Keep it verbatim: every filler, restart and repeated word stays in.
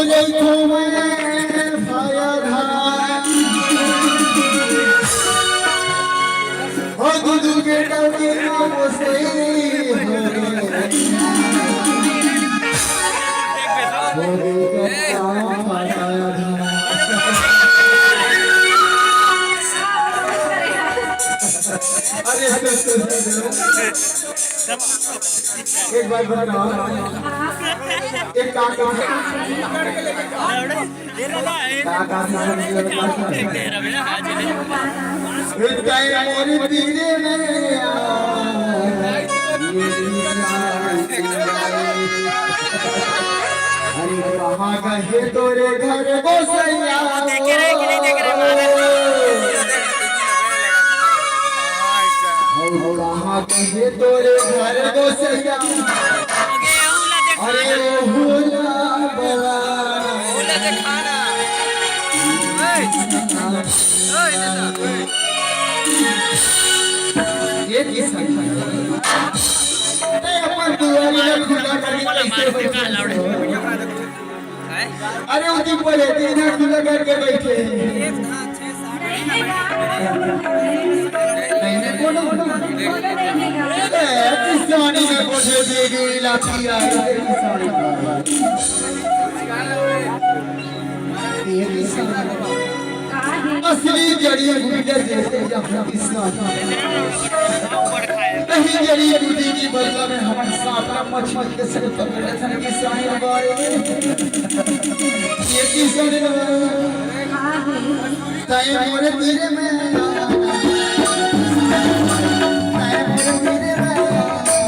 जइथो मैं साया धाम। हो दू दू बेटा के नाम से हो रे। हो रे, साया धाम। अरे, सुन, सुन, सुन, सुन। एक बात बताओ, एक काम करो। का, का, का, का, का, का? हृदय मोर तीरे में आ, ये अरे कहाँ गए तोरे घर गोसैया? देखे रहे कि नहीं देखे रहे, महाराज? कहाँ गए तोरे घर गोसैया? अरे ओ भोला बड़ा। ये किसका? ए, अपन दुआरी ला खुला करके कैसे बैठे हो? अरे, उदी पड़े, दीना खुला करके बैठे हैं। नहीं, नहीं, बोलो। ए, किसानी में कोठे दे गई लाठी आई, किसानी में। ये किसान। असली जड़ी बूटी जैसे यहाँ किसान। नहीं जड़ी बूटी की बदला में हम सांप का मछली के सर पकड़े थे किसान भाई। ये किसान। तय मोरे तीर में। तय मोरे तीर में।